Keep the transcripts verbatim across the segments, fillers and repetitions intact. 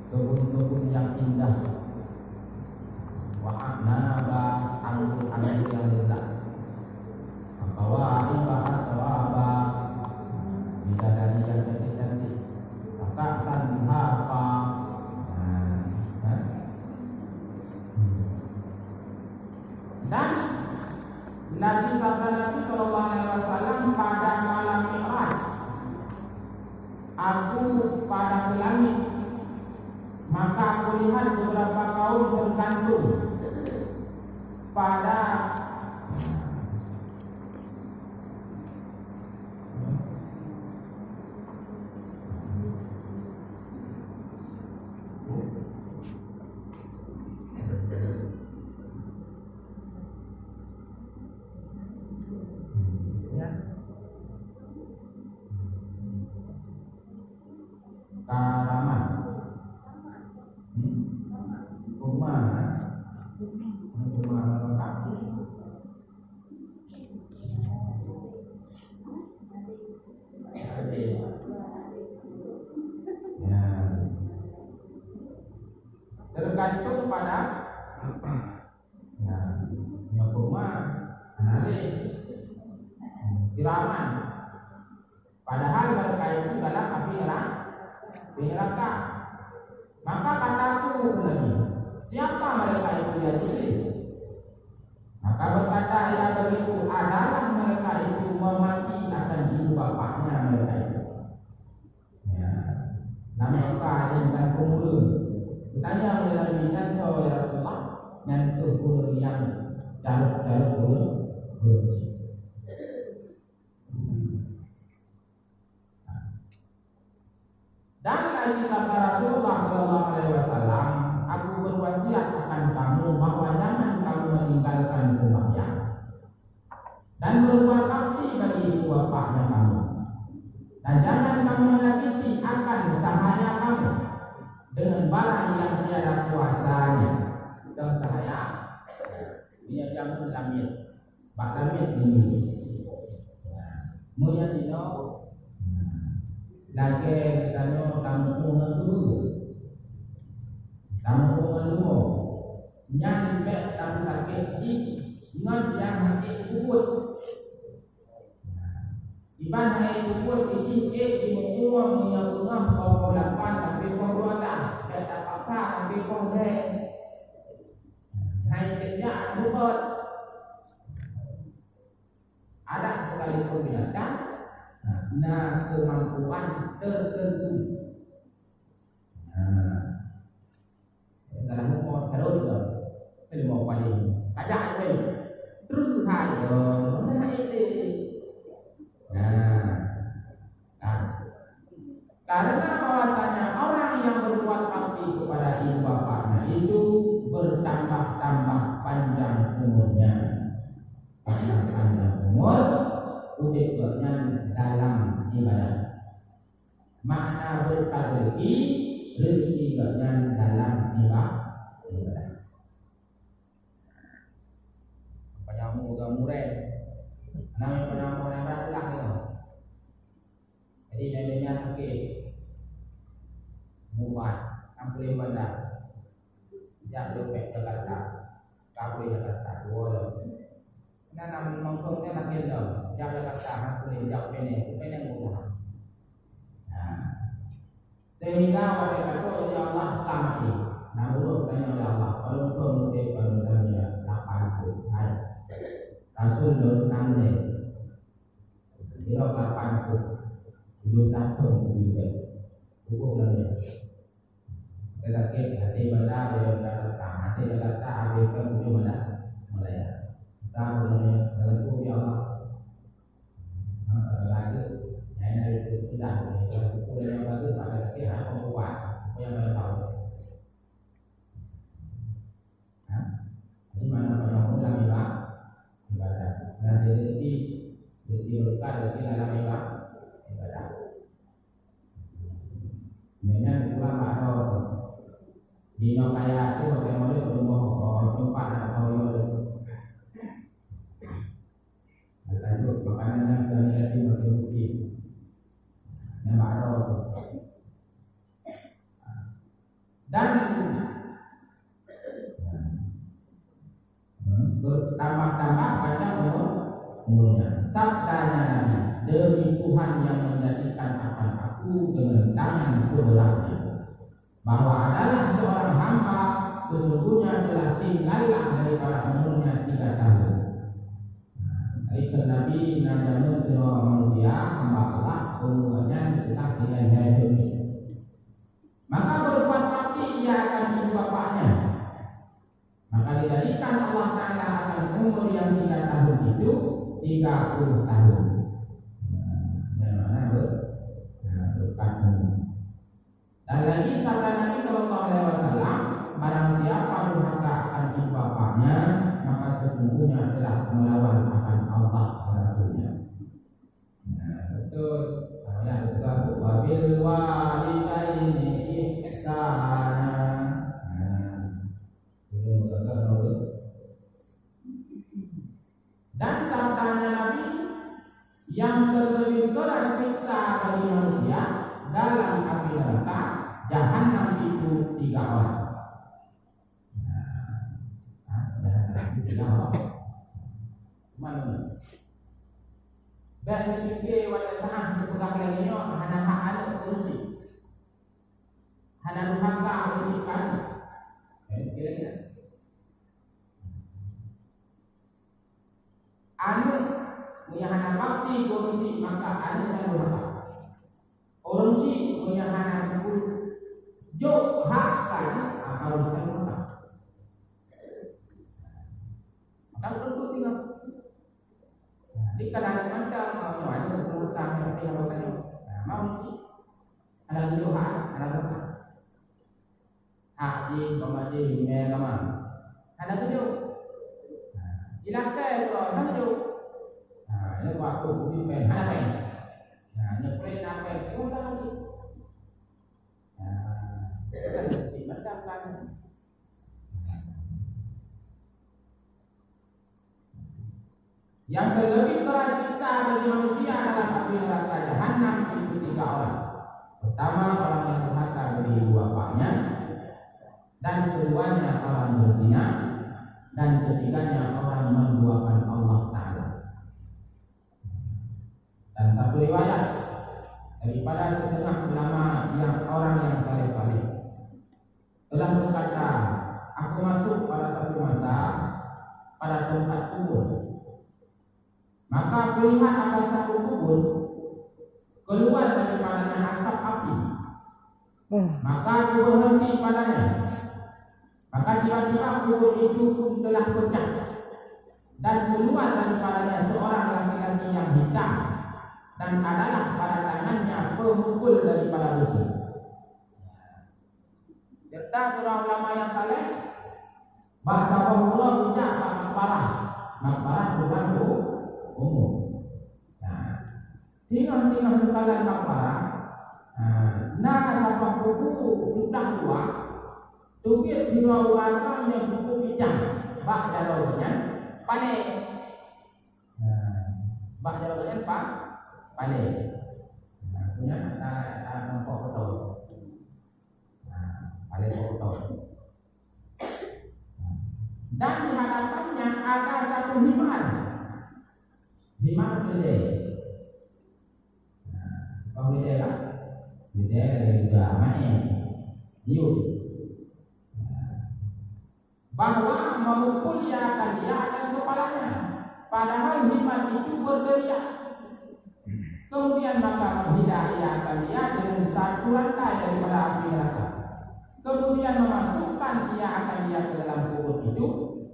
Kebun-kebun yang indah. Wa a'naba, anggur-anggur yang lezat. Wa kawaiba atraba, bidadari yang cantik-cantik. Wa ka'san dihaqa. Nah, kan? Hmm. Dan Nabi, sabda Nabi sallallahu alaihi wasallam pada malam Mi'raj, "Aku pada ke langit, maka aku lihat beberapa kaum tergantung pada." Ya. Karaman. Hmm? Rumah. Rumah lengkap. Ya. Tergantung pada, nah, nyoe peuma, analis, kiraman. Padahal mereka itu dalam api neraka, api neraka. Maka kata Nabi, "Siapa mereka itu, ya Jibril?" Maka berkata ia begitu adalah mereka itu memaki akan ibu bapaknya mereka itu. Ya. Lam Mekah ada bukan kumbul. Ditanya oleh Nabi, "Nyan soe, ya Rasulullah?" "Nyan keuh ureueng nyang carôk-carôk ureueng, ureueng jih." Dan lagi sabda Rasulullah sallallahu alaihi wasallam, "Aku berwasiat akan kamu bahwa jangan kamu meninggalkan sembahyang dan berbuat bakti bagi ibu bapaknya kamu. Dan jangan kamu menyakiti akan sahaya kamu dengan barang yang tiada kuasanya." Dan sahaya, ini yang jamu lamit. Bak langét tinggi. Meunyoe jinoe, lagèe geutanyoe tamuphom ngon keubeueng. Tamuphom ngon leumo. Nyan bèk tapeusakét jih ngon nyang hase peubuet. Iban hai peubuet jih ék jimuphom meunyoe beungoh poh lapan sampai poh dua belas, bèk tapaksa sampai poh lhèe. Hai keujak beukôt. Adak sekalipun binatang na keumampuan teuteuntu. Nah, dalam umur terus tu, ilmu paling kajak tu, terus hai tu, mana itu? Nah, kan? Karena bahwasanya orang yang berbuat bakti kepada ibu bapaknya itu bertambah-tambah panjang umurnya. Panjang umur, udép gobnyan dalam ibadah. Makna berkat rezeki, rezeki gobnyan dalam iba-, ibadah. Panjang umur bukan murah. Nama panjang umur yang berat lah tu. Jadi, dari nyan, okey. Muat, enam puluh bandar. Jak lôn pèng Jakarta. Ka pih Jakarta, dua lom. Nah, nam nongkrong nyan lagèe lom. Jak Jakarta, enam puluh, jak Penang, Penang rumah. Nah. Sehingga watèe ka trôk, ya Allah, ka maté. Nah, ulôn tanyong, "Ya Allah, padum thôn udép lôn lam dunia?" "Lapan ploh." Hai. Rasul lôn enam lé. Sidroe lapan ploh tujoh takhon, tujoh takhon. Pukul lalu. Tetapi hati benda dia datang, hati dia datang, habis kan tujuh malam. Mulai. Kita mulai lagu, ya Allah. Ha, lagu. Yang ada itu sudah. Kalau pukul yang baru, pada lagi, ha, pembuat. Apa yang pada tahu. Ha? Di mana pada orang ibadah, ibadah. Dan rezeki, rezeki berkah, rezeki dalam ibadah, ibadah. Dengan pulang bak droe. Di nyoe kaya tu, pakai mulut, rumah, oh, tempat nak kau mulut. Lanjut, makanan yang sudah dikasih bagi rezeki. Yang bak droe tu. Dan bertambah-tambah panjang umur, umurnya. Sabdanya Nabi, "Demi Tuhan yang menjadikan akan aku dengan tangan kudratnya, bahwa adalah seorang hamba, sesungguhnya telah tinggallah daripada umurnya tiga tahun." Jadi, Nabi na jameun sidroe manusia, hamba Allah, umurnya telah tinggai hai dunia. Maka berbuat bakti ia akan ibu bapaknya. Maka dijadikan Allah Ta'ala akan umur yang tiga tahun itu tiga puluh tahun. Nah, yang mana ber-, nah, berkat umur. Dan lagi sabda Nabi sallallahu alaihi wasallam, "Barang siapa durhaka akan ibu bapaknya, maka sesungguhnya telah melawan akan Allah dan Rasulnya." Nah, betul. Nah, ya, betul. "Wa bil walidaini ihsana." Nah, betul, betul, betul. Dan sabdanya Nabi, "Yang terlebih keras siksa bagi manusia dalam api neraka jahanam itu tiga orang." Nah, nah, jahanam itu tiga orang. Mana? Bèk neupike watèe saát neupeugah lagèe nyoe hana hak aneuk ureueng chik. Hana durhaka ureueng chik keu aneuk. Eh, kira-kira. Aneuk meunyo hana bakti keu ureueng chik, maka aneuk nyan durhaka. Ureueng chik meunyo hana jok hak keu aneuk, ah, harôh ka durhaka. Maka ureueng tu tinggai. Jadi, kadang mantong, ah, nyoe aneuk durhaka, nyoe tinggai, nyoe. Nah, mau chik. Hana geujok hak, hana geujok hak. Hak jih, umpama jih, ileumèe agama. Hana geujok. Ha, ilakèe keudroe, hana geujok. Ha, nyoe waktu bukti péng, hana péng. Ha, nyoe péng na péng, oh, hana geujok. Ha, kan cit mantong kan. Yang terlebih keras siksa bagi manusia dalam api neraka jahanam itu tiga orang. Pertama, orang yang durhaka bagi ibu bapaknya, dan keduanya orang berzina, dan ketiganya orang menduakan Allah Ta'ala. Dan satu riwayat daripada setengah ulama yang orang yang saleh-saleh, telah berkata, "Aku masuk pada satu masa pada tempat kubur. Maka kulihat akan satu kubur, keluar daripadanya asap api. Maka aku berhenti padanya. Maka tiba-tiba kubur itu pun telah pecah, dan keluar daripadanya seorang laki-laki yang hitam, dan adalah pada tangannya pemukul daripada besi." Serta seorang ulama yang saleh, bak saboh uroe geujak bak makbarah. Makbarah bukan u-, umum. Nah, singoh-singoh geukalon makbarah, nah, na saboh kubu tutah dua, teubiet sidroe ureueng agam nyang kubu ijang bak jaroe gobnyan, paléh. Nah, bak jaroe gobnyan pa-, paléh. Nah, punya, ah, ah, nampak betul. Nah, paléh foto. Dan di hadapannya ada satu himar. Himar keledai. Nah, apa keledai lah? Keledai lagi juga main. Yuk. Nah, bahwa memukul ia akan ia atas kepalanya, padahal himar itu berteriak. Kemudian maka menghina ia akan ia dengan satu rantai daripada api neraka. Kemudian memasukkan ia akan ia ke dalam kubur itu,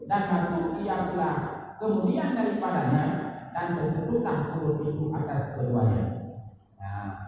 dan masuk ia pula kemudian daripadanya, dan tertutuplah kubur itu atas keduanya. Nah,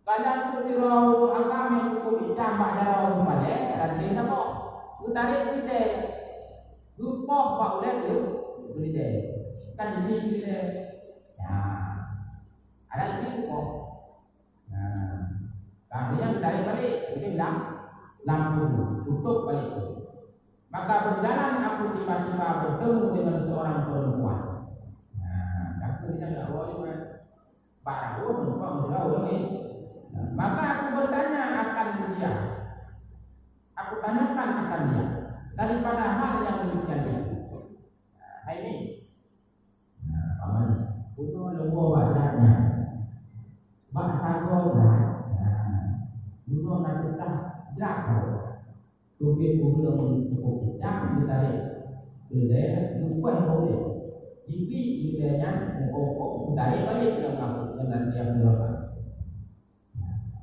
kadang tu sidroe agam nyang cukup itam bak jaroe geupaléh, dan lé saboh. Geutarek keudè, geupoh bak ulèe geu-, keudè. Kan jadi keudè. Ya. Ada lagi geupoh. Nah, akhirnya geutarek balek, jadi lam-, lampu, tutup balek tu. Maka berjalan aku tiba-tiba bertemu dengan seorang perempuan. Nah, aku ni agak awal juga. Pak Raul menumpang beliau lagi. Maka aku bertanya akan dia, Tanyakan akan dia daripada hal yang demikian itu. Nah, ini. Nah, paman, bunoe leumo bak jratnyan. Bak sagoe brat. Nah, bunoe na tukah jrat sagoe. Teubiet ureueng cukôp kencang, geutarek keudè, geukueh bak ulèe. Jipiek keudè nyan, mukô-mukô geutarek balik lam kapeuet ngon dan dia keuluar.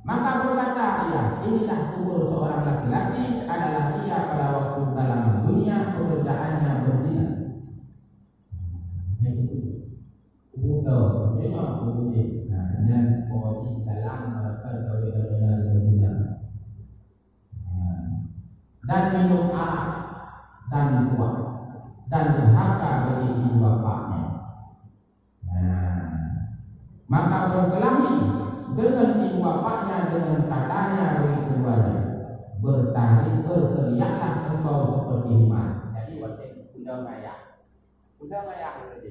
Maka berkata ia, "Inilah kubur seorang laki-laki, adalah ia pada waktu dalam dunia pekerjaannya berzina." Kubu tau, tengok kubu jih. Nah, nyan po jih dalam melakukan gawe-gawe nyang berzina. Nah, dan minum arak dan tuak dan durhaka bagi ibu bapaknya. Nah, maka berkelahi dengan ibu bapaknya dengan katanya bagi keduanya, "Bertari, berteriaklah engkau seperti himar." Jadi, watèe pulang ayah. Pulang ayah tadi.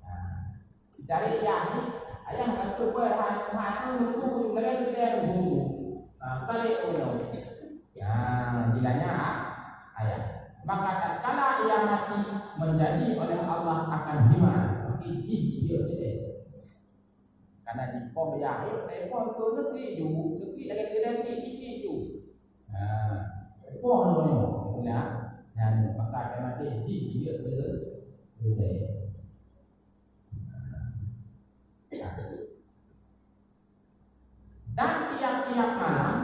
Nah, dari ayah ni, ayah kata, "Wahai, wahai, wahai, wahai, wahai, wahai." Nah, balik pulang. Nah, jilanya ayah. Maka tatkala ia mati, menjadi oleh Allah akan himar, tapi jih dia tidak. Karena jipoh yah, jipoh tu negeri ju, negeri lagi negeri, negeri ju. Nah, jipoh namanya, itulah. Dan maka dia mati, jih dia tidak. Dan tiap-tiap malam,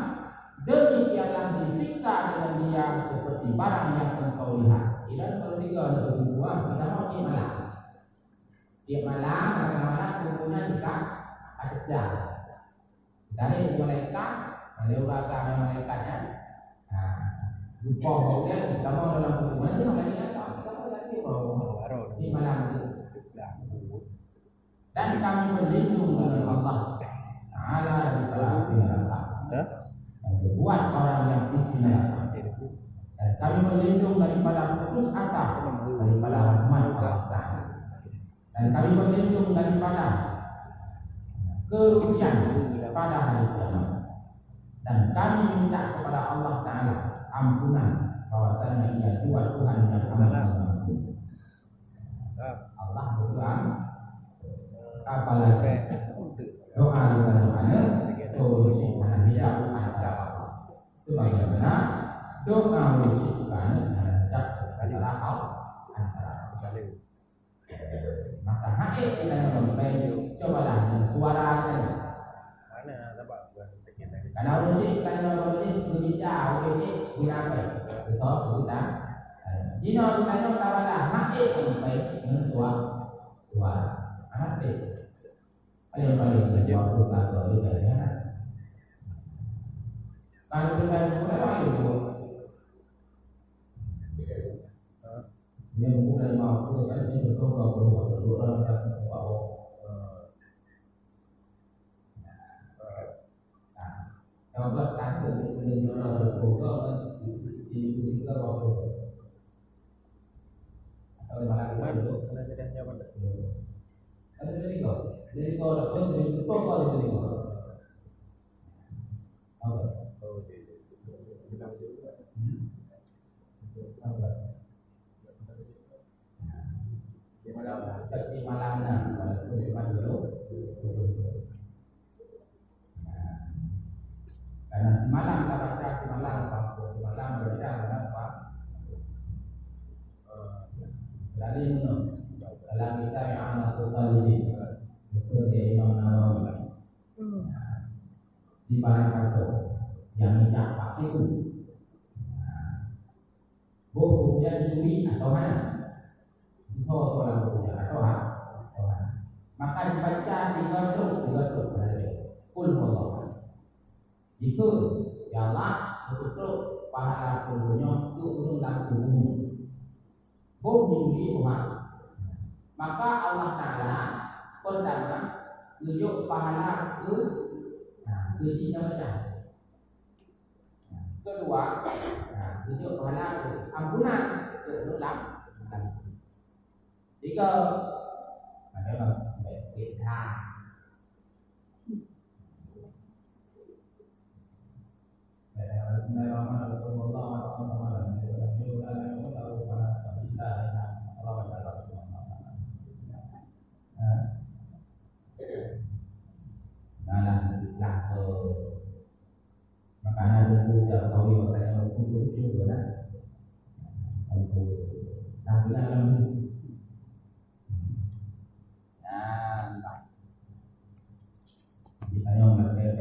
demikianlah disiksa dengan dia seperti barang yang engkau lihat. Idan kalau tiga ada berbuah, kita mau tiap malam. Tiap malam, malam-malam, kumpulnya juga ada kerja. Dari malaikat, ada uraga malaikat, ya. Nah, lupa bau dia, kita mau dalam hubungan dia, malaikat tak, kita mau lagi bau. Di malam itu. Dan kami berlindung dengan Allah Ta'ala daripada api neraka. Dan berbuat orang yang isi neraka. Dan kami berlindung daripada putus asa daripada rahmat Allah Ta'ala. Dan kami berlindung daripada kerugian pada hari kiamat. Dan kami minta kepada Allah Ta'ala ampunan, bahwasanya Ia dua Tuhan yang amat mengampuni. Allah berdoa, apalagi doa bukan doa, doa hanya hijab antara Allah. Sebagaimana doa hijab antara Allah, antara Allah. Maka hai kita yang memimpin, cobalah dengan suara kita. Mana nampak bukan sakit lagi. Kalau musik kita yang memimpin, berbeda, berbeda, guna apa? Betul, guna. Jino ditanya tabala, makai sampai dengan suara. Suara. Anak teh. Paling-paling waktu tak tahu juga ya. Kalau kita mulai main tu. Ini bukan waktu kan, ini betul kalau orang tak tahu. Nah, kalau buat takut dia boleh jual berbohong kan, di, di, di, di, di, atau malam itu. Ada jadi kau, jadi kau ada pun jadi kau, kau jadi kau. Apa? Hmm? Apa? Di malam, di malam nan, walaupun di malam dulu. Nah, karena semalam kita baca, semalam apa? Semalam berita apa? Lalu menurut dalam kitab yang amat tadi, betul dia Imam Nawawi. Di padang kasô nyang inyak bak situ. Boh hujan juri atau hana? Soe soe lam boh hujan atau ha-, atau hana? Maka dibaca tiga trok, tiga trok pada dia. Qul huwallahu ahad. Jika, ya Allah, seutrok pahala keu nyoe keu ureueng lam kubu. Boh juri Tuhan. Maka Allah Ta'ala pertama tunjuk pahala ke, nah, ke jih sama macam. Kedua, nah, tunjuk pahala ke ampunan ke ureueng lam. Tiga, ada bang, baik, baik, nah. Bismillahirrahmanirrahim.